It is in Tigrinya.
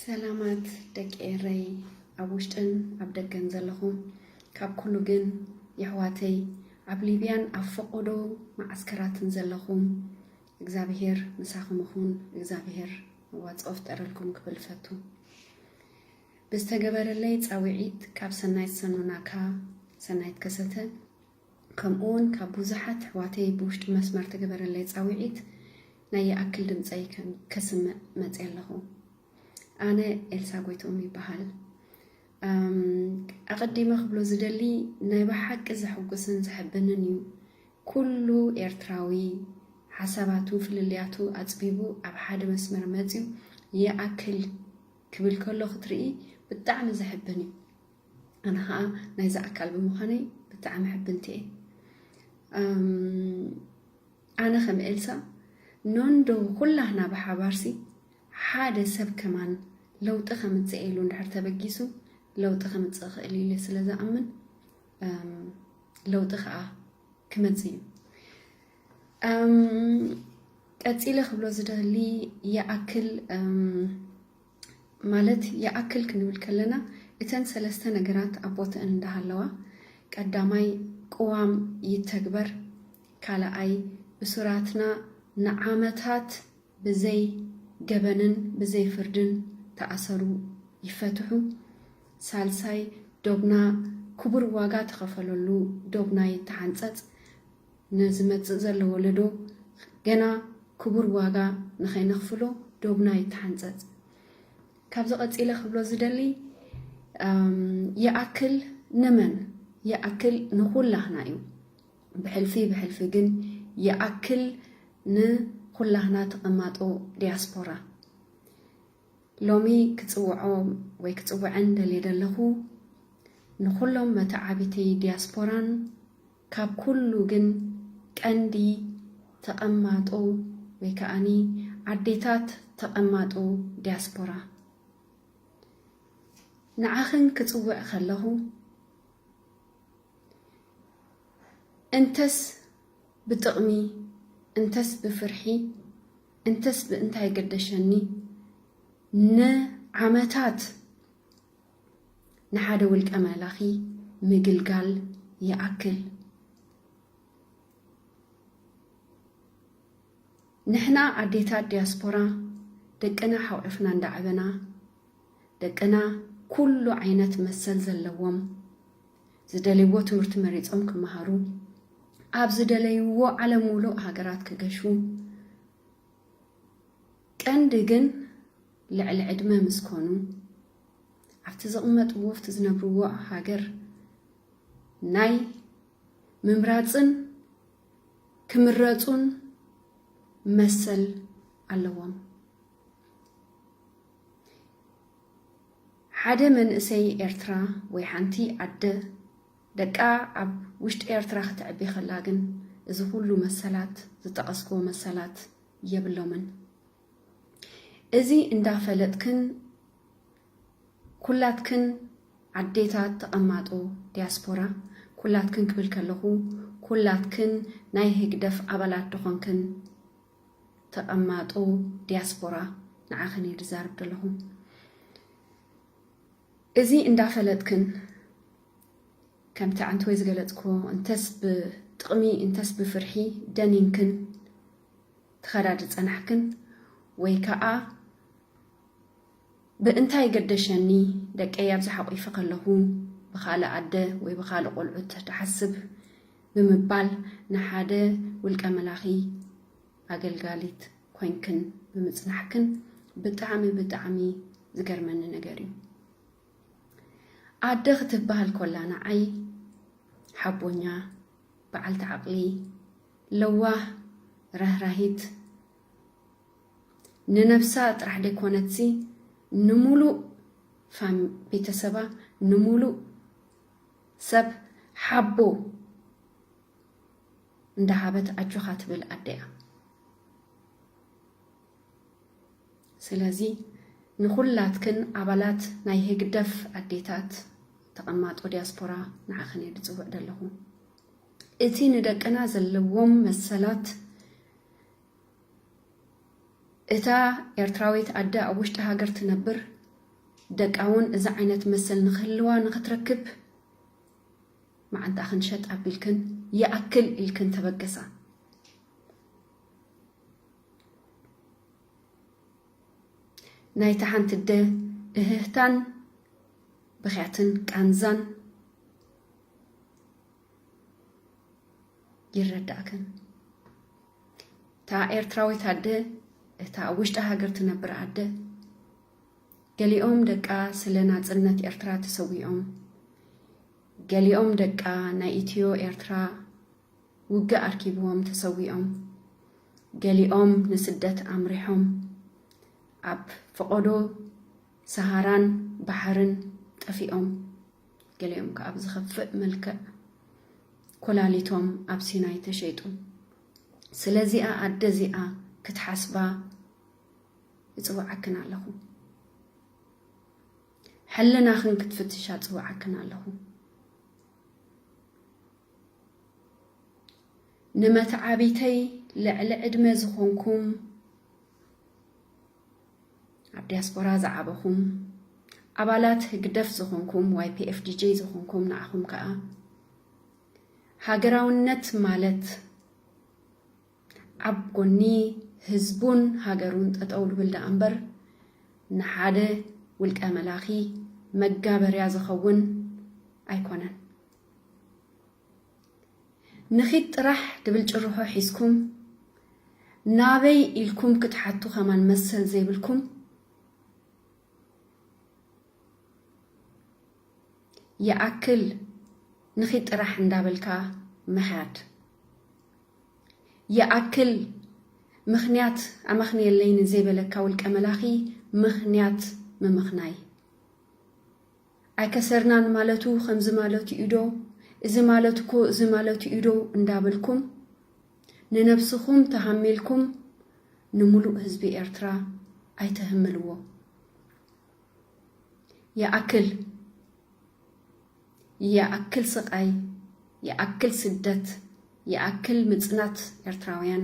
ሰላማት ደቂ ኤረይ ኣብ ውሽጥን ኣብ ደገን ዘለኹም፣ ካብ ኩሉ ግን የሕዋተይ ኣብ ሊብያን ኣብ ፈቆዶ መዓስከራትን ዘለኹም እግዚኣብሄር ምሳኹም ይኹን። እግዚኣብሄር መዋጽኦ ፍጠረልኩም ክብል ፈቱ። ብዝተገበረለይ ጻውዒት ካብ ሰናይት ሰኖናካ፣ ሰናይት ከሰተ፣ ከምኡውን ካብ ብዙሓት ኣሕዋተይ ብውሽጢ መስመር ተገበረለይ ጻውዒት ናይ ይኣክል ድምጸይ ከም ከስምዕ መጽየ ኣለኹ። ኣነ ኤልሳ ጎይትኦም ይበሃል። ኣም፣ ኣቐዲመ ክብሎ ዝደሊ ናይ ብሓቂ ዘሐጉስን ዘሐብንን እዩ። ኩሉ ኤርትራዊ ሓሳባቱ ፍልልያቱ ኣጽቢቡ ኣብ ሓደ መስመር መጽዩ ይኣክል ክብል ከሎ ክትርኢ ብጣዕሚ ዘሕብን እዩ። ኣነ ኸኣ ናይዚ ኣካል ብምዃነይ ብጣዕሚ ሕብንቲ እየ። ኣም፣ ኣነ ከም ኤልሳ ኖንዶ ኩላህና ብሓባርሲ ሓደ ሰብ ከማን ለውጢ ከምጽእ ኢሉ እንድሕር ተበጊሱ ለውጢ ከምጽእ ክእል ኢለ ስለ ዝኣምን፣ ኣም፣ ለውጢ ኸኣ ክመጽእ እዩ። ኣም፣ ቀጺለ ክብሎ ዝደሊ ይኣክል፣ ኣም፣ ማለት ይኣክል ክንብል ከለና እተን ሰለስተ ነገራት ኣብ ቦትአን እንዳሃለዋ፣ ቀዳማይ ቅዋም ይተግበር፣ ካልኣይ እሱራትና ንዓመታት ብዘይ ገበንን ብዘይ ፍርድን ተኣሰሩ ይፈትሑ፣ ሳልሳይ ዶብና ክቡር ዋጋ ተኸፈለሉ ዶብና ይተሓንጸጽ፣ ንዝመጽእ ዘሎ ወለዶ ገና ክቡር ዋጋ ንኸይነኽፍሎ ዶብና ይተሓንጸጽ። ካብዚ ቀጺለ ክብሎ ዝደሊ፣ ኣም፣ ይኣክል ንመን? ይኣክል ንኹላህና እዩ። ብሕልፊ ብሕልፊ ግን ይኣክል ንኹላህና ተቐማጦ ዲያስፖራ። ሎሚ ክጽውዖ ወይ ክጽውዐን ደልየ ደለኹ ንኹሎም መተዓቢቲ ዲያስፖራን ካብ ኩሉ ግን ቀንዲ ተቐማጦ ወይ ከኣኒ ኣዴታት ተቐማጦ ዲያስፖራ። ንዓኽን ክጽውዕ ከለኹ እንተስ ብጥቕሚ፣ እንተስ ብፍርሒ፣ እንተስ ብእንታይ ገደሸኒ፣ ንዓመታት ንሓደ ውልቀ መላኺ ምግልጋል ይኣክል። ንሕና ኣዴታት ዲያስፖራ ደቅና ሓቑፍና እንዳዓበና፣ ደቅና ኩሉ ዓይነት መሰል ዘለዎም፣ ዝደልይዎ ትምህርቲ መሪጾም ክመሃሩ፣ ኣብ ዝደለይዎ ዓለም ሙሉእ ሃገራት ክገሹ፣ ቀንዲ ግን ልዕሊ ዕድመ ምስ ኮኑ፣ ኣብቲ ዝቕመጥዎ፣ ኣብቲ ዝነብርዎ ሃገር ናይ ምምራጽን ክምረጹን መሰል ኣለዎም። ሓደ መንእሰይ ኤርትራ ወይ ሓንቲ ኣደ ደቃ ኣብ ውሽጢ ኤርትራ ክትዕቢ ከላ ግን እዚ ኩሉ መሰላት፣ ዝጠቐስክዎ መሰላት የብሎምን። እዚ እንዳፈለጥክን ኩላትክን ኣዴታት ተቐማጦ ዲያስፖራ፣ ኩላትክን ክብል ከለኹ ኩላትክን ናይ ህግደፍ ኣባላት ድኾንክን ተቐማጦ ዲያስፖራ ንዓኽን እየ ዝዛረብ ዘለኹ። እዚ እንዳፈለጥክን ከምቲ ዓንተወይ ዝገለጽክዎ እንተስ ብጥቕሚ እንተስ ብፍርሒ ደኒንክን ትኸዳ ዝጸናሕክን ወይ ከኣ ብእንታይ ገደሸኒ ደቀይ ኣብዚ ሓቑፈ ከለኹ ብኻልእ ኣደ ወይ ብኻልእ ቆልዑት ትሓስብ ብምባል ንሓደ ውልቀ መላኺ ኣገልጋሊት ኮይንክን ብምጽናሕክን ብጣዕሚ ብጣዕሚ ዝገርመኒ ነገር እዩ። ኣደ ክትበሃል ኮላ ንዓይ ሓቦኛ፣ በዓልቲ ዓቕሊ፣ ለዋህ፣ ራህራሂት፣ ንነብሳ ጥራሕ ደይኮነትሲ ንሙሉእ ፋም-፣ ቤተሰባ፣ ንሙሉእ ሰብ ሓቦ እንዳሃበት ኣጆኻ ትብል ኣደ እያ። ስለዚ ንኹላትክን ኣባላት ናይ ህግደፍ ኣዴታት ተቐማጦ ዲያስፖራ ንዓኽን እየ ዝጽውዕ ዘለኹ። እቲ ንደቅና ዘለዎም መሰላት እታ ኤርትራዊት ኣደ ኣብ ውሽጢ ሃገር ትነብር ደቃ እውን እዚ ዓይነት መሰል ንክህልዋ ንክትረክብ፣ መዓንጣኽን ሸጥ ኣቢልክን፣ ይኣክል ኢልክን ተበገሳ። ናይታ ሓንቲ ኣደ እህህታን ብኽያትን ቃንዛን ይረዳእክን። እታ ኤርትራዊት ኣደ፣ እታ ኣብ ውሽጢ ሃገር ትነብር ኣደ፣ ገሊኦም ደቃ ስለ ናጽነት ኤርትራ ተሰዊኦም፣ ገሊኦም ደቃ ናይ ኢትዮ ኤርትራ ውግእ ኣርኪብዎም ተሰዊኦም፣ ገሊኦም ንስደት ኣምሪሖም፣ ኣብ ፈቐዶ ሰሃራን ባሕርን ጠፊኦም፣ ገሊኦም ከኣ ብዝኸፍእ መልክዕ ኮላሊቶም ኣብ ሲናይ ተሸይጡ። ስለዚኣ ኣደ እዚኣ ክትሓስባ እጽውዓክን ኣለኹ። ሕልናኽን ክትፍትሻ እጽውዓክን ኣለኹ። ንመተዓቢተይ ልዕሊ ዕድመ ዝኾንኩም፣ ኣብ ዲያስፖራ ዝዓበኹም፣ ኣባላት ህግደፍ ዝኾንኩም፣ ዋይ ፒ ኤፍ ዲ ጄ ዝኾንኩም፣ ንዓኹም ከኣ ሃገራውነት ማለት ኣብ ጎኒ ህዝቡን ሃገሩን ጠጠው ልብል ደኣ እምበር ንሓደ ውልቀ መላኺ መጋበርያ ዝኸውን ኣይኮነን። ንኺድ ጥራሕ ድብል ጭርሖ ሒዝኩም ናበይ ኢልኩም ክትሓቱ ከማን መሰል ዘይብልኩም፣ ይኣክል ንኺድ ጥራሕ እንዳበልካ ምኻድ፣ ይኣክል ምኽንያት ኣመኽንየለይ ንዘይበለካ ውልቀ መላኺ ምኽንያት ምምኽናይ። ኣይከሰርናን ማለቱ ከምዚ ማለቱ እዩ ዶ፣ እዚ ማለት እኮ እዚ ማለቱ እዩ ዶ እንዳበልኩም ንነብስኹም ተሃሚልኩም ንምሉእ ህዝቢ ኤርትራ ኣይተህምልዎ። ይኣክል፣ ይኣክል ስቓይ፣ ይኣክል ስደት፣ ይኣክል ምጽናት ኤርትራውያን